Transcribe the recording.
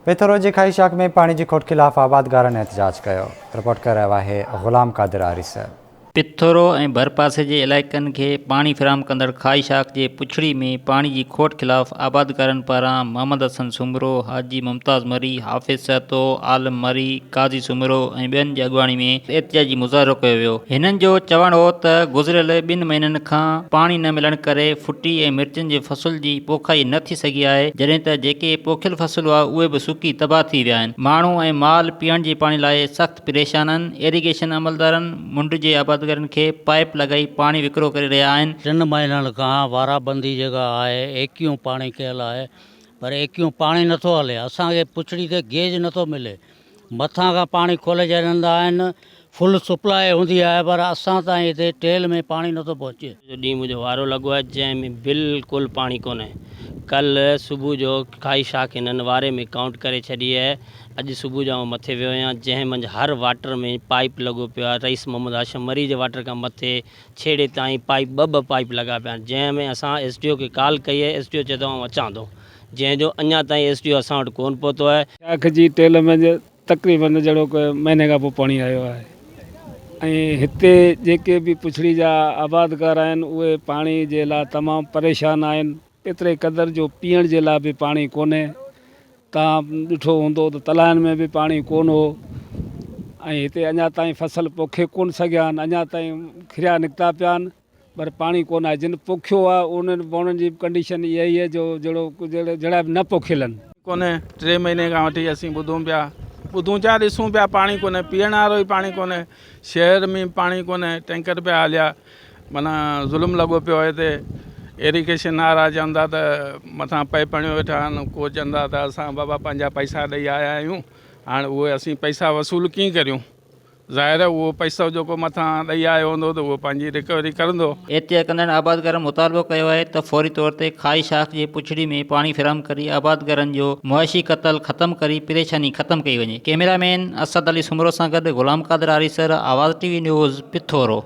پيٿورو جي کائي شاخ ۾ پاڻي جي کوٽ خلاف آبادگارن احتجاج ڪيو، رپورٽ ڪري رهيو آهي غلام قادر آريسر. پيٿورو ۽ ڀرپاسي جي علائقن کي پاڻي فراهم ڪندڙ کائي شاخ جي پڇڙي ۾ پاڻي جي کوٽ خلاف آبادگارن پاران محمد حسن سومرو، حاجي ممتاز مري، حافظ سهتو، عالم مري، قاضي سومرو ۽ ٻين جي اڳواڻي ۾ احتجاجي مظاهرو ڪيو ويو. هنن جو چوڻ هو ته گذريل ٻن مهينن کان پاڻي نه ملڻ ڪري ڦٽي ۽ مرچن جي فصل جي پوکائي نه ٿي سگهي آهي، جڏهن ته جيڪي پوکيل فصل هئا اهي به سڪي تباهه ٿي ويا آهن، ماڻهو ۽ مال پيئڻ جي پاڻي لاء سخت پريشان آهن، ايريگيشن عملدارن منڊ جي آبادگارن کي پائيپ لڳائي پاڻي وڪرو ڪري رهيا آهن. ٽن مهينن کان وارابندي جيڪا آهي ايڪيون پاڻي ڪيل آهي پر ايڪيون پاڻي نٿو هلي اسان کي پڇڙي تي گيج نٿو ملي مٿان کان پاڻي کولي ڇڏيندا آهن، فل سپلاء هوندي آهي پر اسان تائين هتي ٽيل ۾ پاڻي نٿو پهچي. جو ڏينهن منهنجو وارو لڳو آهي جنهن ۾ بلڪل پاڻي ڪونهي ڪلهه صبح جو کائي شاخ هنن واري ۾ ڪائونٽ ڪري ڇڏي آهي اڄ صبح جو آئون مٿي ويو آهيان جنهن منجهه هر واٽر ۾ پائيپ لڳو پيو آهي رئيس محمد هاشم مري جي واٽر کان مٿي ڇيڙي تائين پائيپ ٻه ٻه پائيپ لڳا پيا آهن جنهن ۾ اسان ايس ڊي او کي ڪال ڪئي آهي ايس ڊي او چئي ٿو آئون اچان ٿو جنهن جو اڃا تائين ايس ڊي او اسان وٽ ڪونه پهتو آهي. شاخ جي ٽيل منجهه تقريبن جهڙوڪ مهيني کان پوء پاڻي آيو آهي ۽ هتي جيڪي به پڇڙي جا آبادگار آهن اهي پاڻي جي لاء تمام پريشان آهن ايتري قدر جو پيئڻ جي لاء به پاڻي ڪونهي توهان ڏٺو هوندو ته تلائن ۾ به پاڻي ڪونه هو ۽ هتي اڃا تائين فصل پوکي ڪونه سگهيا آهن اڃا تائين کريا نڪتا پيا آهن پر پاڻي ڪونه آهي جن پوکيو آهي انهن وڻن جي به ڪنڊيشن اها ئي آهي جو جهڙو جهڙا به نه پوکيل آهن. ڪونهي ٽي مهيني کان وٺي اسين ٻڌون پيا ٻڌون ڇا ڏسون پيا پاڻي ڪونهي پيئڻ وارو ئي پاڻي ڪونهي شهر ۾ به پاڻي ڪونهي ٽينڪر پيا هليا معنيٰ ظلم لڳو پيو آهي هتي ايريگيشن وارا چون ٿا ته مٿان پئپ هڻيو ويٺا آهن ڪو چون ٿا ته اسان بابا پنهنجا پئسا ڏئي آيا آهيون هاڻ اهي اسين پئسا وصول ڪيئن ڪريون ظاهر آهي اهو پئسو جيڪو مٿان ڏئي آيو هوندو ته اهو پنهنجي رڪوري ڪرندو. احتجاج ڪندڙن آبادگارن مطالبو ڪيو آهي ته فوري طور تي کائي شاخ جي پڇڙي ۾ پاڻي فراهم ڪري آبادگارن جو معاشي قتل ختم ڪري پريشاني ختم ڪئي وڃي. ڪئميرا مين اسد علي سومرو سان گڏ Ghulam Qadir Arisar, Awaz T V news, Pithoro.